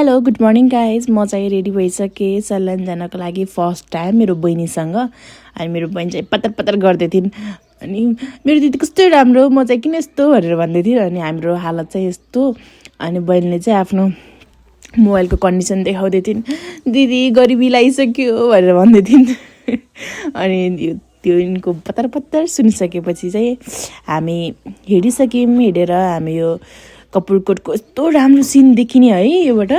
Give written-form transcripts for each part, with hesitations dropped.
Hello good morning guys. म चाहिँ ready भइसकेँ सल्यान जानको लागि फर्स्ट टाइम मेरो बहिनीसँग। अनि मेरो बहिनी चाहिँ पत्तर पत्तर गर्दै थिइन्। अनि मेरो दिदी कस्तो राम्रो, म चाहिँ किन यस्तो भनेर भन्दै थिएँ। अनि हाम्रो हालत चाहिँ यस्तो। अनि बहिनीले चाहिँ आफ्नो मोबाइलको कन्डिसन देखाउँदै थिइन्। दिदी गरिबी लागिसक्यो भनेर भन्दै थिइन्। अनि त्यो यिनको पत्तर पत्तर सुनिसकेपछि चाहिँ हामी हिँडिसक्यौँ। हिँडेर हामी यो कपुरकोटको यस्तो राम्रो सिन देखिने है योबाट।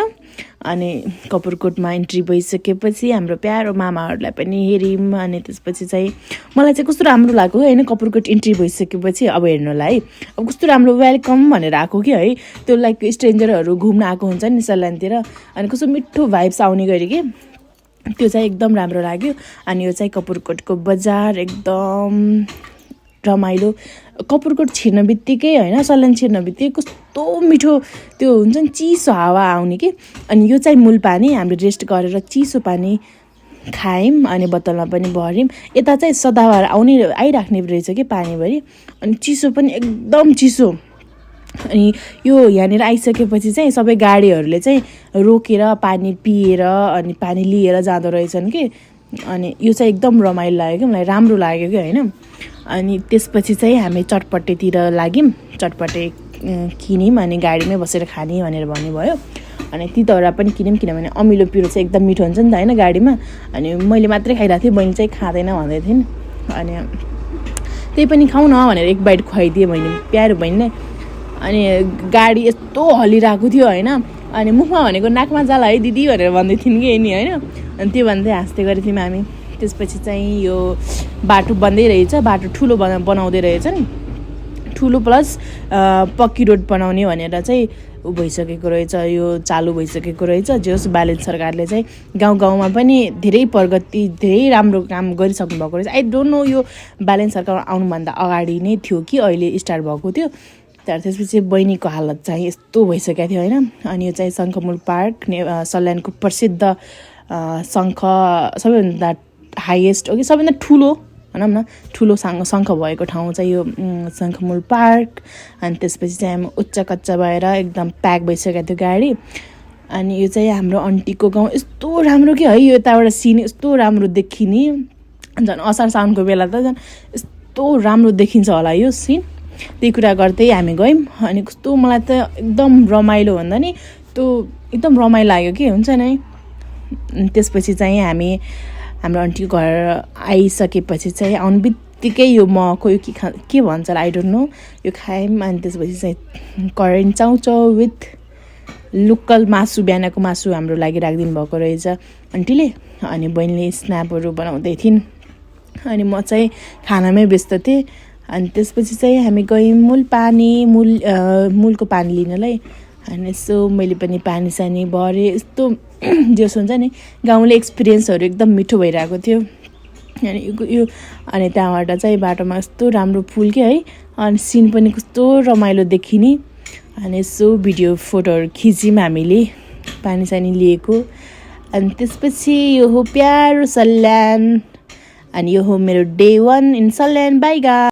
अनि कपुरकोटमा इन्ट्री भइसकेपछि हाम्रो प्यारो मामाहरूलाई पनि हेऱ्यौँ। अनि त्यसपछि चाहिँ मलाई चाहिँ कस्तो राम्रो लाग्यो होइन, कपुरकोट इन्ट्री भइसकेपछि अब हेर्नुलाई अब कस्तो राम्रो वेलकम भनेर आएको कि है। त्यो लाइक स्ट्रेन्जरहरू घुम्न आएको हुन्छ नि सल्यानतिर, अनि कस्तो मिठो भाइब्स आउने गरी कि त्यो चाहिँ एकदम राम्रो लाग्यो। अनि यो चाहिँ कपुरकोटको बजार एकदम रमाइलो। कपुरकोट छिर्न बित्तिकै होइन, सल्यान छिर्न बित्तिकै कस्तो मिठो त्यो हुन्छ नि चिसो हावा आउने कि। अनि यो चाहिँ मूल पानी, हामीले रेस्ट गरेर चिसो पानी खायौँ अनि बोतलमा पनि भर्यौँ। यता चाहिँ सदाबार आइराख्ने रहेछ कि पानीभरि, अनि चिसो पनि एकदम चिसो। अनि यो यहाँनिर आइसकेपछि चाहिँ सबै गाडीहरूले चाहिँ रोकेर पानी पिएर अनि पानी लिएर जाँदो रहेछन् कि। अनि यो चाहिँ एकदम रमाइलो लाग्यो कि, मलाई राम्रो लाग्यो कि होइन। अनि त्यसपछि चाहिँ हामी चटपटेतिर लाग्यौँ, चटपटे किन्यौँ अनि गाडीमै बसेर खाने भनेर भन्नुभयो। अनि तितौरा पनि किन्यौँ, किनभने अमिलो पिरो चाहिँ एकदम मिठो हुन्छ नि त होइन गाडीमा। अनि मैले मात्रै खाइरहेको थिएँ, बहिनी चाहिँ खाँदैन भन्दै थिइन्। अनि त्यही पनि खाउँ न भनेर एक बाइट खुवाइदिएँ मैले, प्यारो बहिनीले। अनि गाडी यस्तो हल्लिरहेको थियो होइन, अनि मुखमा भनेको नाकमा जाला है दिदी भनेर भन्दै थिइन् कि नि होइन। अनि त्यो भन्दै हाँस्दै गरेको थियौँ हामी। त्यसपछि चाहिँ यो बाटो बन्दै रहेछ, बाटो ठुलो बनाउँदै रहेछन्, ठुलो प्लस पक्की रोड बनाउने भनेर चाहिँ भइसकेको रहेछ, यो चालु भइसकेको रहेछ। जस बालेन सरकारले चाहिँ गाउँ गाउँमा पनि धेरै प्रगति, धेरै राम्रो काम गरिसक्नु भएको रहेछ। आई डोन्ट नो यो बालेन सरकार आउनुभन्दा अगाडि नै थियो कि अहिले स्टार्ट भएको थियो। तर त्यसपछि बहिनीको हालत चाहिँ यस्तो भइसकेको थियो होइन। अनि यो चाहिँ शङ्खमूल पार्क, सल्यानको प्रसिद्ध शङ्ख, सबैभन्दा हाइएस्ट हो कि सबैभन्दा ठुलो भनौँ न, ठुलो शङ्ख भएको ठाउँ चाहिँ यो शङ्खमूल पार्क। अनि त्यसपछि चाहिँ हामी उच्च कच्चा भएर एकदम प्याक भइसकेको थियो गाडी। अनि यो चाहिँ हाम्रो आन्टीको गाउँ, यस्तो राम्रो कि है, यो यताबाट सिन यस्तो राम्रो देखिने। झन् असार साउनको बेला त झन् यस्तो राम्रो देखिन्छ होला यो सिन। त्यही कुरा गर्दै हामी गयौँ। अनि कस्तो मलाई त एकदम रमाइलो भन्दा नि त्यो एकदम रमाइलो लाग्यो कि हुन्छ नि। त्यसपछि चाहिँ हामी हाम्रो आन्टीको घर आइसकेपछि चाहिँ आउनु बित्तिकै यो मको यो के भन्छ आई डोन्ट नो, यो खायौँ। अनि त्यसपछि चाहिँ करेन्ट चाउचाउ विथ लोकल मासु, बिहानको मासु हाम्रो लागि राखिदिनु भएको रहेछ आन्टीले। अनि बहिनीले स्न्यापहरू बनाउँदै थिइन् अनि म चाहिँ खानामै व्यस्त थिएँ। अनि त्यसपछि चाहिँ हामी गयौँ मूलको पानी लिनलाई। अनि यसो मैले पनि पानी सानी भरेँ, यस्तो जस हुन्छ नि गाउँले एक्सपिरियन्सहरू एकदम मिठो भइरहेको थियो। अनि यो अनि त्यहाँबाट चाहिँ बाटोमा यस्तो राम्रो फुल के है, अनि सिन पनि कस्तो रमाइलो देखिने। अनि यसो भिडियो फोटोहरू खिच्यौँ हामीले पानी सानी लिएको। अनि त्यसपछि यो हो प्यारो सल्यान, अनि यो हो मेरो day 1 in Salyan. By guys.